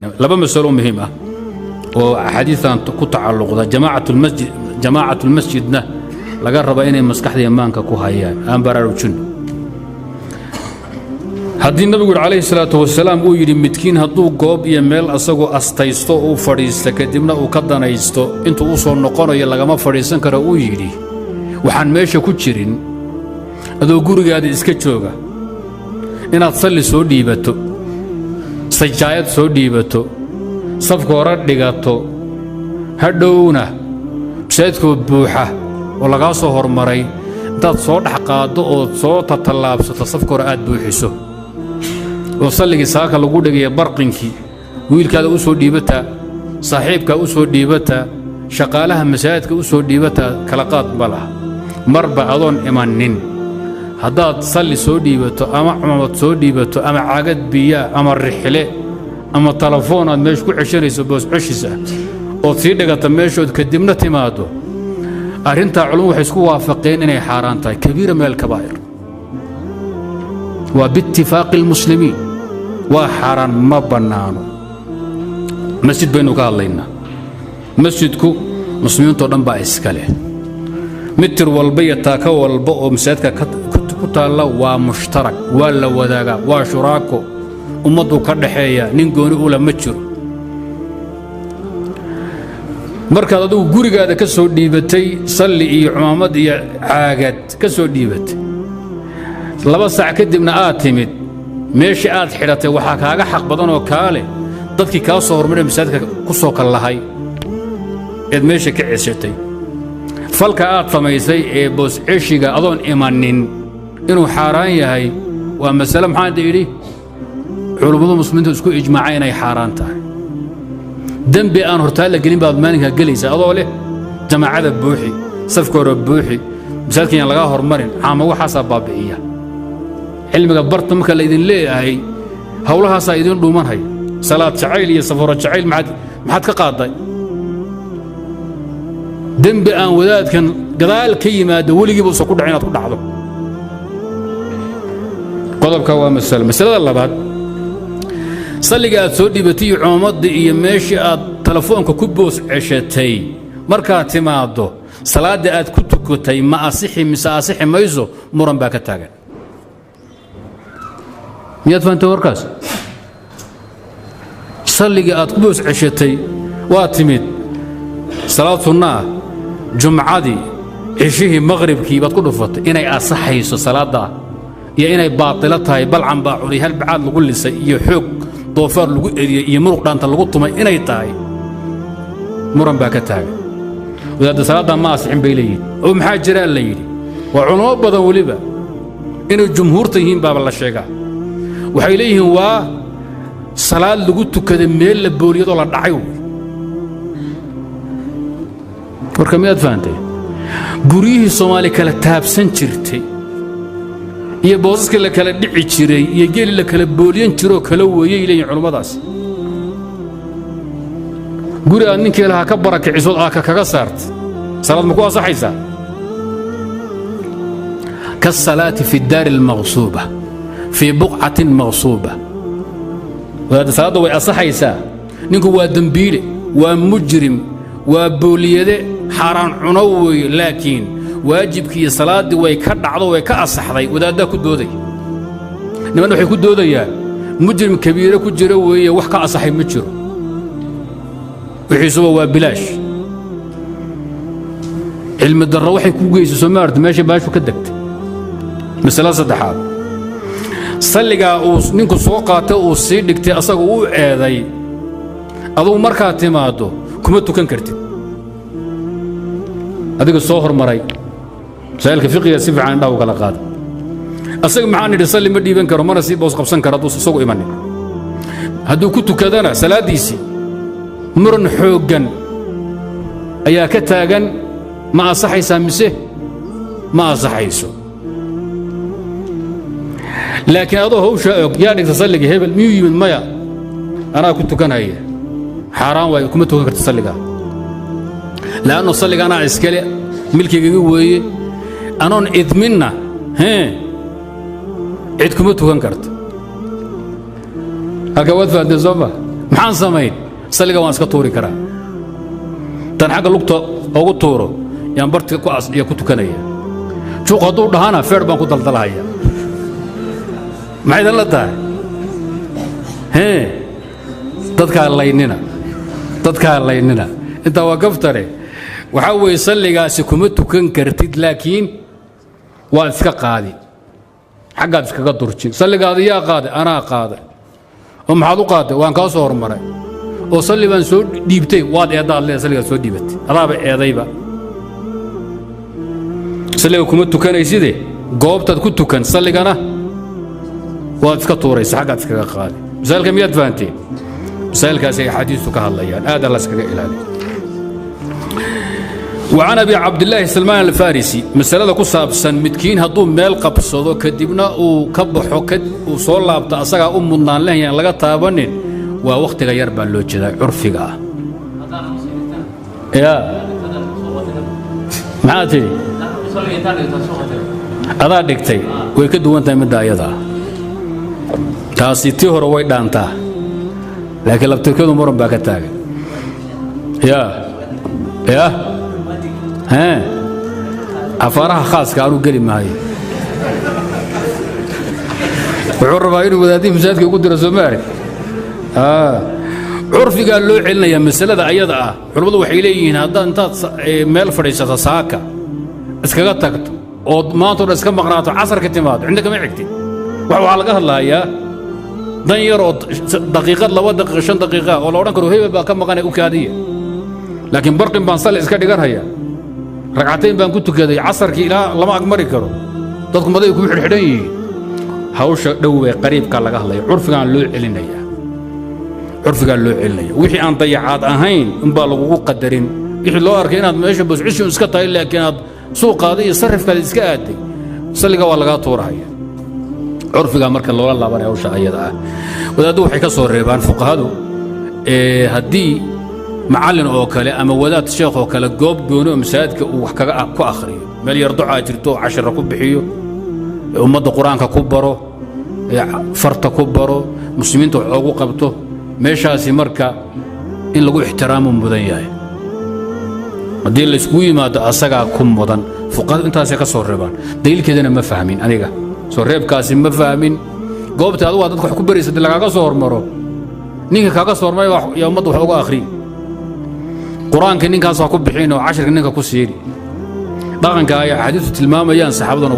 Laba masalo muhiim ah oo axaadiitan ku tacalluqda jamaacatulmasjidna laga raba inay maskaxda imaanka ku hayaan aan baraarujinno. Haddii nabigu yidhi calayhi salaatu wasalaam uu yidhi midkiin hadduu goob iyo meel asagoo astaysto uu fadhiista, kadibna uu ka danaysto, intuu u soo noqonayo lagama fadhiisan karo, uu yidhi, waxaan meesha ku jirin adoo gurigaada iska jooga inaad salli soo dhiibato, sajaayad soo dhiibato, safka hore dhigato, hadhowna masaajidkoo buuxa oo lagaa soo hormaray intaad soo dhex qaaddo ood soo tatallaabsato, safka hore aad buuxiso, oo salligii saaka lagu dhigaya barqinkii wiilkaada u soo dhiibataa, saaxiibkaa u soo dhiibataa, shaqaalaha masaajidka u soo dhiibataa, kala qaad ma laha. Marba adoon imannin haddaad salli soo dhiibato ama cumamad soo dhiibato ama caagad biyaa ama rixle ama telefoon aad meesha ku ceshanayso boos ceshis ah ood sii dhigata meeshood, kadibna timaaddo, arrintaa culumadu waxay isku waafaqeen inay xaaraan tahay, kabiira min alkabaa'ir. Waa biitifaaqi almuslimiin, waa xaaraan, ma bannaano. Masjid baynu ka hadlaynaa. Masjidku muslimiintoo dhan baa iska leh. Mitir walba iyo taaka walba oo masaajidka ku taalla waa mushtarak, waa la wadaagaa, waa shuraako ummaddu ka dhaxeeya, nin gooni ula ma jiro. Markaad adigu gurigaada ka soo dhiibatay salli iyo cumaamad iyo caagad ka soo dhiibatay, 2 saac kadibna aad timid meeshii aad xidhatay, waxaa kaaga xaq badan oo kaa leh dadkii kaa soo hormaray masaajidka ku soo kallahay eed meesha ka ceshatay. Falka aad samaysay ee boosceshiga adoon imanin inuu xaaraan yahay waa masale, maxaan idhi, culummadu muslimiintu isku ijmaacay inay xaaraan tahay. Dembi aan hortaa la gelin baad maalinkaa gelaysa adoo leh jamaacada buuxi, safka hore buuxi, masaajidka yaan lagaa hormarin. Caama waxaasaa baabbi'iya. Cilmiga barta marka laydin leeyahay, hawlahaasaa idin dhuumanhay. Salaad jacayl iyo safaro jacayl maxaad ka qaadday? Dembi aan wadaadkan gadaal ka yimaado weligiiba usan ku dhacin inaad ku dhacdo. Qodobka waa masalo. Masalada labaad, salliga aad soo dhiibatay iyo cumamadda iyo meeshii aad telefoonka ku boos ceshatay, markaad timaaddo salaadda aad ku tukatay ma asixi mise asixi mayso? Muran baa ka taagan. Miyaad fahantay warkaas? Salliga aad ku boos ceshatay, waa timid salaad sunna ah, jumcadii, ceshihii, maqhribkii baad ku dhufatay, inay asaxayso salaadda iyo inay baatilo tahay, balcan baa cunay, hal bacaad lagu lisay iyo xoog doofaar lagu eriyey iyo muruq dhaanta lagu tumay inay tahay, muran baa ka taagan. Wadaadda salaaddaa ma asixin bay leeyihin. Oo maxaa jiraa la yidhi? Waa culamo badan, weliba inay jumhuurta yihiin baaba la sheegaa. Waxay leeyihiin waa salaad lagu tukaday meel la booliyadoo la dhacay wey. Warka miyaad fahantay? Guryihii Soomaali kala taabsan jirtay iyo boosaskii la kala dhici jiray iyo geeli la kala booliyan jiroo kala weeyey, leeyihin culummadaas. Guri aad ninkii lahaa ka barakicisood aaka kaga saartay, salaad ma ku asaxaysaa? Kaasalaati fi daari almaqsuuba fii buqcatin maqsuuba. Wadaadda salaadda way asaxaysaa. Ninku waa dembiile, waa mujrim, waa booliyade, xaaraan cuno weeye, laakiin waajibkii iyo salaaddii way ka dhacdo, way ka asaxday, wadaaddaa ku dooday. Niman waxay ku doodayaan mujrim kabiire ku jira weeye, wax ka asaxay ma jiro, wixiisuba waa bilaash. Cilmi darro waxay ku geysa soo maarta meesha baashu ka degtay. Masale saddexaad, salligaa uu ninku soo qaatay uu sii dhigtay asaga u eeday, adugu markaad timaaddo kuma tukan kartid, adiga soo hormaray. Masaa'ilka fiqiga si fiican indhaha u kala qaada. Asaga maxaan nidhi? Salli ma dhiiban karo, mana sii boos qabsan karo hadduusa isagu imanin. Hadduu ku tukadana salaaddiisii muran xooggan ayaa ka taagan, ma asaxaysaa mise ma asaxayso? Laakiin adoo hawshaa og, yaa dhigta salliga hebel, miyuu yimid? Maya, anaa ku tukanhaya. Xaaraan waayo, kuma tukan karta salligaa, le'anno salliga anaa iskale, milkigaga weeye. Anoon idminna hee cid kuma tukan karto. Halka waad fahamteen soo ma? Maxaan samayn? Salliga waan iska tuuri karaa. Tan xagga lugta ugu tuuro yaan bartiga ku as iyo ku tukanaya. Juuq hadduu dhahana, feer baan ku daldalahaya. Maxay idin la tahay? Hee, dadkaa laynina, dadkaa laynina. Intaa waa gaftare. Waxaa weeye, salligaasi kuma tukan kartid, laakiin waad iska qaadi, xaggaad iskaga durjin. Salligaadi yaa qaaday? Anaa qaaday. Oo maxaad u qaaday? Waan kaa soo hormaray oo salli baan soo dhiibtay. Waad eeddaad leedahay. Salligaad soo dhiibatay, adaaba eedayba. Salliga kuma tukanayside, goobtaad ku tukan, salligana waad iska tuuraysa, xaggaad iskaga qaadi. Masaailka miyaad fahanteen? Masaa'ilkaasi ay axaadiistu ka hadlayaan aad alla iskaga ilaaliyo. وعن أبي عبد الله سلمان الفارسي, masalada ku saabsan midkiin hadduu meel qabsado, kadibna uu ka baxo, uu soo laabto, asagaa u mudnaan lehayaan laga taabanin, waa wakhtiga yar baa loo jeedaa, curfiga ah. Ya, maxaa tidhi? Adaa dhigtay, way ka duwan tahay midda ayada ah. Taasi tii hore way dhaantaa, laakiin labtirkeedu muran baa ka taagan. Ya ya, hee, afaaraha khaaska anuu geli maayo. Wuxuu rabaa inuu wadaadihii masaajidka ugu diro soomaali. Curfigaa loo celinayaa masalada ayada ah. Culammadu waxay leeyihiin, haddaad intaad meel fadhiisato, saaka iskaga tagto, ood maanta o dhan iska maqnaato, casarka timaado, cidna kama xigtid. Waxaa laga hadlayaa dan yar oo daqiiqad, 2 daqiiqa, 5 daqiiqa, oo la odhan karo hebel baa ka maqanay, u kaadiya. Laakiin barqin baan salli iska dhiganhaya, ragcatayn baan ku tukaday, casarkii ilaa lama agmari karo, dadku maday kugu xidhxidhan yihiin. Hawsha dhow ee qariibkaa laga hadlaya, curfigaan loo celinaya, curfigaa loo celinaya. Wixii aan dayacaad ahayn unbaa lagugu qadarin. Wixii loo arkay inaad meesha boscishi iska tahay, laakiin aad suuqaada iyo sarifkaada iska aaday, salliga waa lagaa tuurahaya. Curfigaa marka loola laabanaya hawsha ayada ah. Wadaaddu waxay ka soo reebaan, fuqahadu, haddii macallin oo kale ama wadaad sheekh oo kale goob gooni oo masaajidka uu wax kaga ku akhriyo, meel yar ducaa jirto oo cashira ku bixiyo, ummadda Qur-aanka ku baro, farta ku baro, muslimiinta wax oogu qabto, meeshaasi marka in lagu ixtiraamu mudan yahay. Haddii layskugu yimaado, asagaa ku mudan. Fuqahadu intaasay ka soo reebaan. Daliilkeedana ma fahmin aniga, soo reebkaasi ma fahmin. Goobta adugu aad dadka wax ku baraysa haddii lagaaga soo hormaro, ninka kaaga soo hormaray yaa ummadda wax uga akhriyi. Qur-aankii ninkaas waa ku bixin oo cashirka ninka ku siini. Dhaqanka ay axaadiistu tilmaamayaan saxaabaduna.